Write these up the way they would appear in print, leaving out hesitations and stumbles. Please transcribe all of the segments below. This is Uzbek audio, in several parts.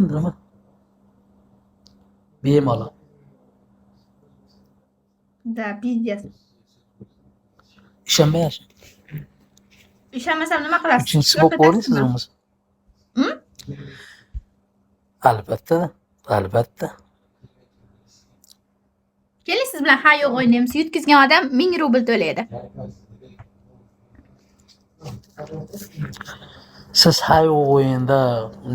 Nima? Bemalol. Да, пиздец. Ishonmayapsiz. Ishonmasam nima qilasiz? Uchinchisi bo'lib ko'rdingiz Ko'rsatasizmi? bo'lmasa. Hm? Albatta, albatta. Keling, siz bilan ha yo'q o'ynaymiz. Yutqizgan odam 1000 rubl to'laydi. Siz ha yo'q o'yinda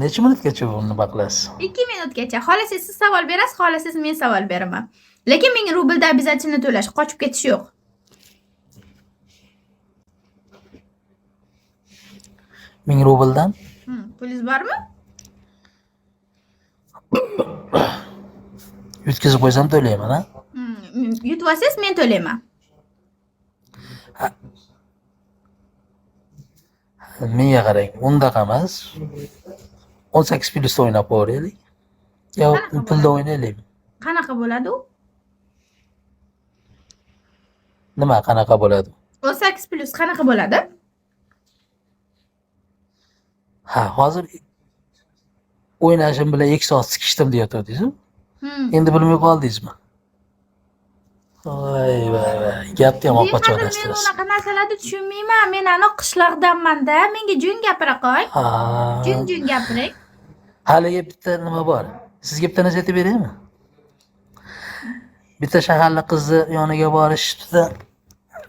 necha minutgacha buni nima qilasiz? 2 minutgacha. Xohlasangiz siz savol berasiz, xohlasangiz men savol beraman. Lekin 1000 rublda обязательно to'lash, qochib ketish yo'q. 1000 rubldan? Pulingiz bormi? Yutkazib qo'ysam to'layman, ha? Yutib olsangiz men to'layman. Menga qarang, undaqa emas. 18 plyusda o'ynab ko'raylik. Yo, pulda o'ynaylikmi? Qanaqa bo'ladi u? Nima qanaqa bo'ladi? 18 plyus qanaqa bo'ladi? Ha, hozir o'ynashim bilan 2 soat sikishdim deyotgandingiz-ku. Endi bilmay qoldingizmi? Voy, voy, voy. Gapni ham olib Men qochib unaqa narsalarni tushunmayman. Men aniq qishloqdanman-da. Menga jun gapira qo'y. Jun gapiring. Haligi bitta nima bor? Sizga bitta narsa aytib beraymi? Bitta shaharli qizni yoniga borishibdi.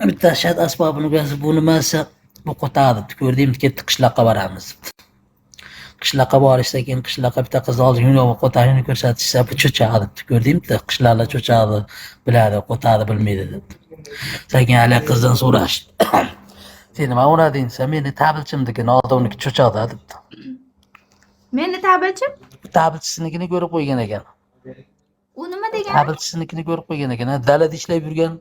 Bitta shat asbobini ko'rsatib, bu nimasi? Bu qo'tadi. Ko'rdingmi, ketdi qishloqqa boramiz. Qishloqqa borishdan keyin qishloqqa bitta qizni oldi, yunov qo'tag'ini ko'rsatishsa, bu cho'chaq debdi. Ko'rdingmi, qishloqlar cho'chaqni biladi, qo'tag'ni bilmaydi debdi. Keyin haligi qizdan so'rashdi. Sen nima urading desa, meni tabilchimnikini oldi, uniki cho'chaqda debdi. Meni tabilchim? Tabilchisinikini ko'rib qo'ygan ekan. U nima degani? Tabilchisinikini ko'rib qo'ygan ekan. Dalada ishlab yurgan.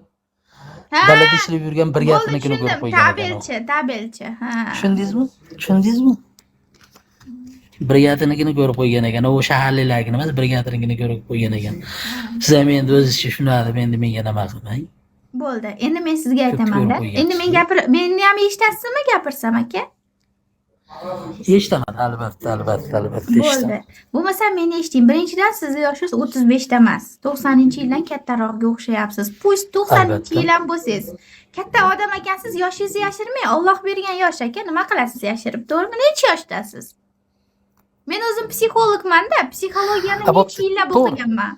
Dalada ishlab yurgan brigadnikini ko'rib qo'ygan ekan. Tabelchi, tabelchi. Ha. Tushundingizmi? Tushundingizmi? Brigadinikini ko'rib qo'ygan ekan. U shaharliklarnikini emas, brigadinikini ko'rib qo'ygan ekan. Siz ham endi o'zizcha shunadi, endi menga nima qilmang. Bo'ldi. Endi men sizga aytaman-da. Endi men gapir, meni ham eshitasizmi gapirsam aka? Eshitaman, albatta, albatta, albatta eshitaman. Bo'ldi. Bo'lmasa meni eshiting. Birinchidan sizni yoshingiz 35 da emas. 90-yildan kattarog'iga o'xshayapsiz. Pust 90-yil ham bo'lsangiz. Katta odam ekansiz, yoshingizni yashirmang. Alloh bergan yosh aka, nima qilasiz yashirib? To'g'rimi? Necha yoshdasiz? Men o'zim psixologman-da, psixologiyani necha yillab o'qiganman.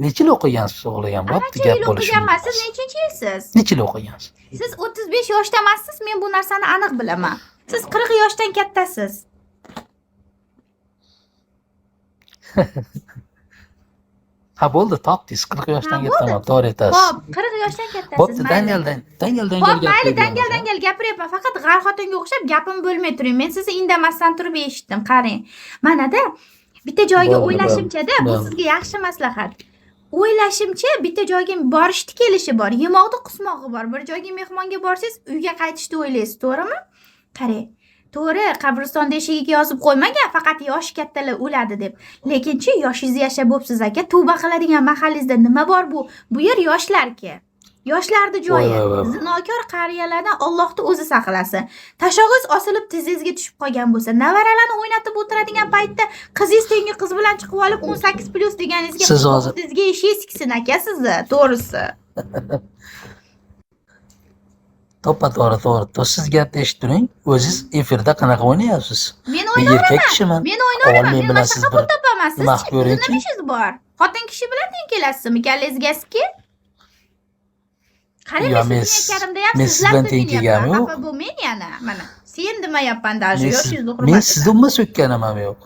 Necha yil o'qigansiz psixologiya? Bo'pti, gap bo'lishi mumkin. Siz nechinchi yilsiz? Necha yil o'qigansiz? Siz 35 yoshda emassiz, men bu narsani aniq bilaman. Siz 40 yoshdan kattasiz. Ha, bo'ldi, topdingiz. 40 yoshdan kattaman, to'g'ri aytasiz. Xo'p, 40 yoshdan kattasiz. Bo'pti, dangal gap. Mayli, dangal gapiryapman. Faqat g'ar xotinga o'xshab gapim bo'lmay turing. Men sizni indamasdan turib eshitdim. Qarang. Mana-da bitta joyga o'ylashimcha-da, bu sizga yaxshi maslahat. O'ylashimcha bitta joyga borishdi kelishi bor, yemoqni qusmog'i bor. Bir joyga mehmonga borsangiz, uyga qaytishni o'ylaysiz, to'g'rimi? Qarang. To'g'ri, qabristonda eshigiga yozib qo'ymagan, faqat yoshi kattalar o'ladi deb. Lekinchi yoshingizni yashab bo'psiz aka, tavba qiladigan mahallingizda nima bor bu? Bu yer yoshlarki. Yoshlarni joyi. Zinokor qariyalardan Allohning o'zi saqlasin. Tashog'ingiz osilib tizingizga tushib qolgan bo'lsa, nevaralarni o'ynatib o'tiradigan paytda qizingiz tengi qiz bilan chiqib olib 18+ deganingizga siz hozir sizga eshik siksin aka sizni, to'g'risi. To'ppa-to'g'ri, to'g'ri. Siz gapni eshitib turing. O'zingiz efirda qanaqa o'ynayapsiz? Men o'ynayman. Erkak kishiman. Men o'ynayman. Men bilan siz bir topaman. Siz nima ishingiz bor? Xotin kishi bilan teng kelasizmi? Kallangizga-ki? Qarang, men siz bilan teng kelganim yo'q. Xafa bo'lmang yana. Mana, sen demayapman даже, yoshingizni hurmat. Men sizni umuman so'kkanim ham yo'q.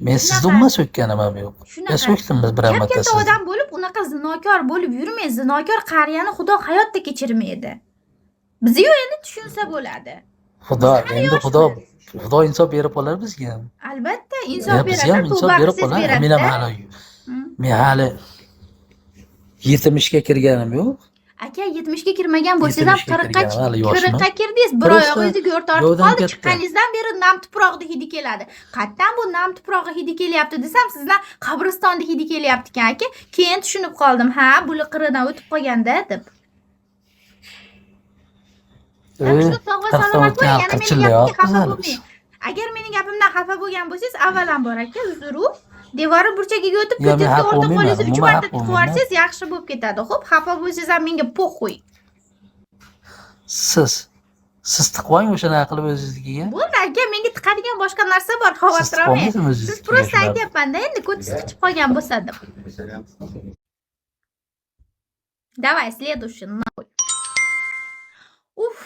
Men sizni umuman so'kkanim ham yo'q. Men so'kdim bir marta. Katta odam bo'lib, unaqa zinokor bo'lib yurmang. Zinokor qariyani Xudo hayotda kechirmaydi. Bizni-yu endi tushunsa bo'ladi. Xudo, endi Xudo insof berib qolar bizga. Albatta, insof beradi. Bizga ham insof berib qolar. Men ham hali men hali 70 ga kirganim yo'q. Aka, 70 ga kirmagan bo'lsangiz ham 40 ga kirdingiz. Bir oyog'ingizni go'r tortib qoldi. Chiqqaningizdan beri nam tuproqni hidi keladi. Qayerdan bu nam tuprog'i hidi kelyapti desam, sizdan qabristonni hidi kelyapti ekan aka. Keyin tushunib qoldim. Ha, bular qirqdan o'tib qolganda deb. Sog'va salomat bo'ling. Yana meni gapimga xafa bo'lmang. Agar mening gapimdan xafa bo'lgan bo'lsangiz, avvalambor, aka, uzr. U devori burchagiga o'tib, Yo, men ko'tingizga xafa o'rta bo'lmayman, qo'lingizni uch umuman marta xafa tiqib bo'lmayman. yuborsangiz, yaxshi bo'lib ketadi. Xo'p, xafa bo'lsangiz ham menga похуй. Siz tiqib oling o'shanaqa qilib o'zingiznikiga. Bo'ldi, aka, menga tiqadigan boshqa narsa bor, Siz xavotir tiqib olmang. olmaysizmi Siz o'zingiznikiga просто shularni? aytyapman-da, endi ko'tingiz qichib qolgan bo'lsa deb. Давай, следующий, нахуй. Уф.